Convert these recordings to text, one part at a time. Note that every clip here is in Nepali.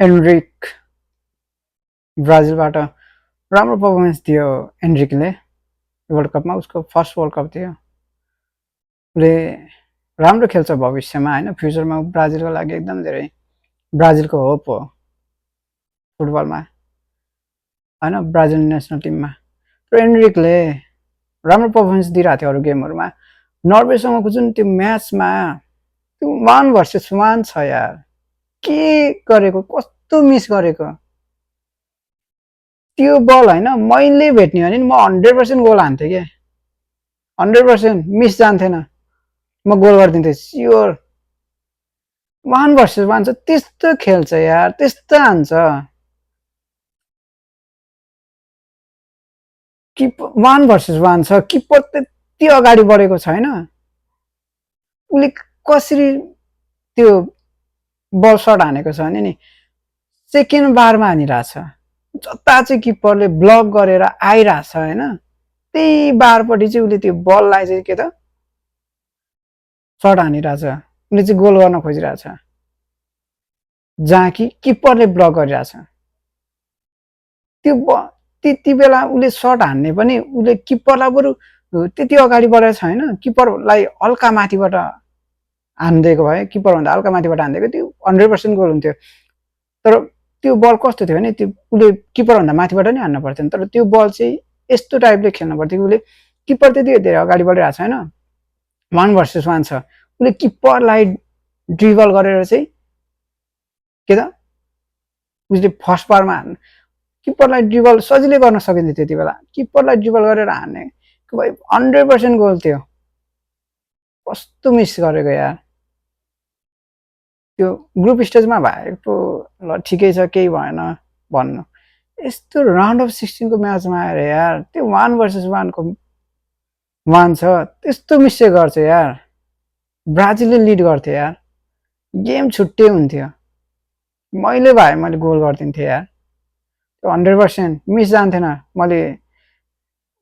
एन्ड्रिक ब्राजिलबाट राम्रो पर्फर्मेन्स दियो एन्ड्रिकले वर्ल्ड कपमा। उसको फर्स्ट वर्ल्ड कप थियो। उसले राम्रो खेल्छ भविष्यमा होइन, फ्युचरमा ब्राजिलको लागि एकदम धेरै ब्राजिलको होप हो फुटबलमा होइन, ब्राजिल नेसनल टिममा। र एन्ड्रिकले राम्रो पर्फर्मेन्स दिइरहेको थियो अरू गेमहरूमा। नर्वेसँगको जुन त्यो म्याचमा त्यो 1 भर्सेस 1 छ यार, के गरेको, कस्तो मिस गरेको त्यो बल होइन। मैले भेट्ने भने म 100% गोल हान्थेँ क्या, 100% मिस जान्थेन, म गोल गरिदिन्थेँ स्योर। 1 भर्सेस 1 छ, त्यस्तो खेल्छ यार, त्यस्तो हान्छ। 1 भर्सेस 1 छ, किपर त्यति अगाडि बढेको छैन। उसले कसरी त्यो बल सट हानेको छ भने नि सेकेन्ड बारमा हानिरहेछ, जता चाहिँ किपरले ब्लक गरेर आइरहेछ होइन, त्यही बारपट्टि चाहिँ उसले त्यो बललाई चाहिँ के त सट हानिरहेछ। उसले चाहिँ गोल गर्न खोजिरहेछ जहाँ कि किपरले ब्लक गरिरहेछ। त्यो त्यति बेला उसले सट हान्ने पनि उसले किपरलाई बरु त्यति अगाडि बढेको छैन, किपरलाई हल्का माथिबाट हानिदिएको भए, किपरभन्दा हल्का माथिबाट हानिदिएको त्यो 100% गोल हुन्थ्यो। तर त्यो बल कस्तो थियो भने त्यो उसले किपरभन्दा माथिबाट नि हान्न पर्थ्यो, तर त्यो बल चाहिँ यस्तो टाइपले खेल्नु पर्थ्यो कि उसले किपर त्यति धेरै अगाडि बढिरहेको छैन, 1 भर्सेस 1 छ, उसले किपरलाई ड्रिबल गरेर चाहिँ के त उसले फर्स्ट बारमा हान्नु, किपरलाई ड्रिबल सजिलै गर्न सकिन्थ्यो त्यति बेला। किपरलाई ड्रिबल गरेर हान्ने भाइ 100% गोल थियो। कस्तो मिस गरेको यार। त्यो ग्रुप स्टेजमा भएको ल ठिकै छ, केही भएन भन्नु, यस्तो राउन्ड अफ 16 को म्याचमा आएर यार त्यो 1 भर्सेस 1 को 1 छ, त्यस्तो मिस चाहिँ गर्छ यार। ब्राजिलले लिड गर्थ्यो यार, गेम छुट्टै हुन्थ्यो। मैले भए मैले गोल गरिदिन्थेँ यार, त्यो 100% मिस जान्थेन। मैले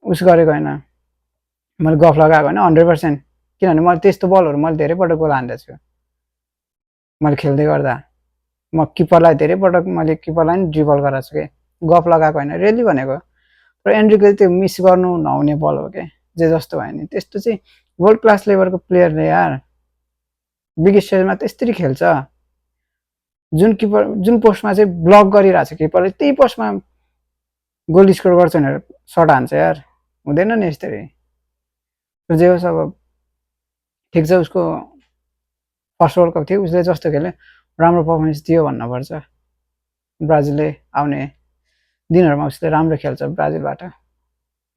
उस गरेको होइन, मैले गफ लगाएको होइन 100%, किनभने मैले त्यस्तो बलहरू मैले धेरै पटक गोल हान्दैछु छु। मैले खेल्दै गर्दा म किपरलाई धेरै पटक मैले किपरलाई नि ड्रिबल गराएको छु कि, गफ लगाएको होइन, रियली भनेको। र एन्ड्रिकले त्यो मिस गर्नु नहुने बल हो क्या, जे जस्तो भयो नि। त्यस्तो चाहिँ वर्ल्ड क्लास लेभलको प्लेयरले यार बिग स्टेजमा त्यसरी खेल्छ। जुन किपर जुन पोस्टमा चाहिँ ब्लक गरिरहेको छ किपरले, त्यही पोस्टमा गोल स्कोर गर्छ भनेर सट हान्छ यार, हुँदैन नि यसरी। जे होस् अब ठिक छ, उसको फर्स्ट वर्ल्ड कप थियो, उसले जस्तो खेल्यो राम्रो पर्फर्मेन्स दियो भन्नुपर्छ। ब्राजिलले आउने दिनहरूमा उसले राम्रो खेल्छ ब्राजिलबाट।